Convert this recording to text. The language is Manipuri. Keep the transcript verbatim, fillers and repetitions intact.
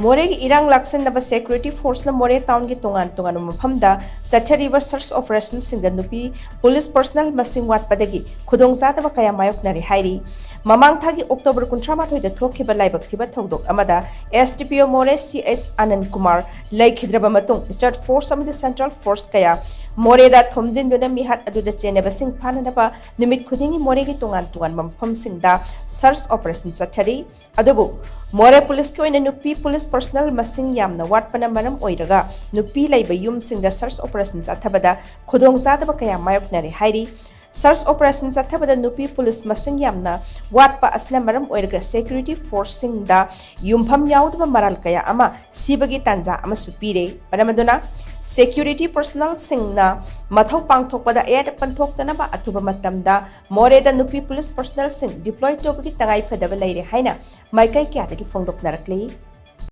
ꯃꯣꯔꯦꯒꯤ ꯏꯔꯥꯡ ꯂꯥꯛꯁꯤꯟꯅꯕ ꯁꯦꯀ꯭ꯌꯨꯔꯤꯇꯤ ꯐꯣꯔꯁꯅ ꯃꯣꯔꯦ ꯇꯥꯎꯟꯒꯤ ꯇꯣꯉꯥꯟ ꯇꯣꯉꯥꯟꯕ ꯃꯐꯝꯗ ꯆꯠꯊꯔꯤꯕ ꯁꯔꯆ ꯑꯣꯄꯔꯦꯁꯟꯁꯤꯡꯗ ꯅꯨꯄꯤ ꯄꯨꯂꯤꯁ ꯄꯔꯁꯅꯦꯜ ꯃꯁꯤꯡ ꯋꯥꯠꯄꯗꯒꯤ ꯈꯨꯗꯣꯡꯆꯥꯗꯕ ꯀꯌꯥ ꯃꯥꯌꯣꯛꯅꯔꯦ ꯍꯥꯏꯔꯤ꯫ ꯃꯃꯥꯡ ꯊꯥꯒꯤ ꯑꯣꯛꯇꯣꯕꯔ ꯀꯨꯟꯊ꯭ꯔꯥ ꯃꯥꯊꯣꯏꯗ ꯊꯣꯛꯈꯤꯕ ꯂꯥꯏꯕꯛ ꯊꯤꯕ ꯊꯧꯗꯣꯛ ꯑꯃꯗ ꯑꯦꯁ ꯗꯤ ꯄꯤ ꯑꯣ ꯃꯣꯔꯦ ꯁꯤ ꯑꯦꯁ ꯑꯅꯟ ꯀꯨꯃꯥꯔ ꯂꯩꯈꯤꯗ꯭ꯔꯕ ꯃꯇꯨꯡ ꯁ꯭ꯇꯦꯠ ꯐꯣꯔꯁ ꯑꯃꯗꯤ ꯁꯦꯟꯇ꯭ꯔꯦꯜ ꯐꯣꯔꯁ ꯀꯌꯥ ꯃꯣꯔꯦꯗ ꯊꯣꯝꯖꯤꯟꯗꯨꯅ ꯃꯤꯍꯥꯠ ꯑꯗꯨꯗ ꯆꯦꯟꯅꯕꯁꯤꯡ ꯐꯥꯅꯅꯕ ꯅꯨꯃꯤꯠ ꯈꯨꯗꯤꯡꯒꯤ ꯃꯣꯔꯦꯒꯤ ꯇꯣꯉꯥꯟ ꯇꯣꯉꯥꯟꯕ ꯃꯐꯝꯁꯤꯡꯗ ꯁꯔꯆ ꯑꯣꯄꯔꯦꯁꯟ ꯆꯠꯊꯔꯤ꯫ ꯑꯗꯨꯕꯨ ꯃꯣꯔꯦ ꯄꯨꯂꯤꯁꯀꯤ ꯑꯣꯏꯅ ꯅꯨꯄꯤ ꯄꯨꯂꯤꯁ ꯄꯔꯁꯅꯦꯜ ꯃꯁꯤꯡ ꯌꯥꯝꯅ ꯋꯥꯠꯄꯅ ꯃꯔꯝ ꯑꯣꯏꯔꯒ ꯅꯨꯄꯤ ꯂꯩꯕ ꯌꯨꯝꯁꯤꯡꯗ ꯁꯔꯆ ꯑꯣꯄꯔꯦꯁꯟ ꯆꯠꯊꯕꯗ ꯈꯨꯗꯣꯡꯆꯥꯗꯕ ꯀꯌꯥ ꯃꯥꯌꯣꯛꯅꯔꯦ ꯍꯥꯏꯔꯤ꯫ ꯁꯔꯆ ꯑꯣꯄꯔꯦꯁꯟ ꯆꯠꯊꯕꯗ ꯅꯨꯄꯤ ꯄꯨꯂꯤꯁ ꯃꯁꯤꯡ ꯌꯥꯝꯅ ꯋꯥꯠꯄ ꯑꯁꯤꯅ ꯃꯔꯝ ꯑꯣꯏꯔꯒ ꯁꯦꯀ꯭ꯌꯨꯔꯤꯇꯤ ꯐꯣꯔꯁꯁꯤꯡꯗ ꯌꯨꯝꯐꯝ ꯌꯥꯎꯗꯕ ꯃꯔꯥꯜ ꯀꯌꯥ ꯑꯃ ꯁꯤꯕꯒꯤ ꯇꯥꯟꯖꯥ ꯑꯃꯁꯨ ꯄꯤꯔꯦ꯫ ꯃꯔꯝ ꯑꯗꯨꯅ ꯁꯦꯀ꯭ꯌꯨꯔꯤꯇꯤ ꯄꯔꯁꯅꯦꯜꯁꯤꯡꯅ ꯃꯊꯧ ꯄꯥꯡꯊꯣꯛꯄꯗ ꯑꯌꯦꯠ ꯑꯄꯟ ꯊꯣꯛꯇꯅꯕ ꯑꯊꯨꯕ ꯃꯇꯝꯗ ꯃꯣꯔꯦꯗ ꯅꯨꯄꯤ ꯄꯨꯂꯤꯁ ꯄꯔꯁꯅꯦꯜꯁꯤꯡ ꯗꯤꯄ꯭ꯂꯣꯏ ꯇꯧꯕꯒꯤ ꯇꯉꯥꯏ ꯐꯗꯕ ꯂꯩꯔꯦ ꯍꯥꯏꯅ ꯃꯥꯏꯀꯩ ꯀꯌꯥꯗꯒꯤ ꯐꯣꯡꯗꯣꯛꯅꯔꯛꯂꯤ꯫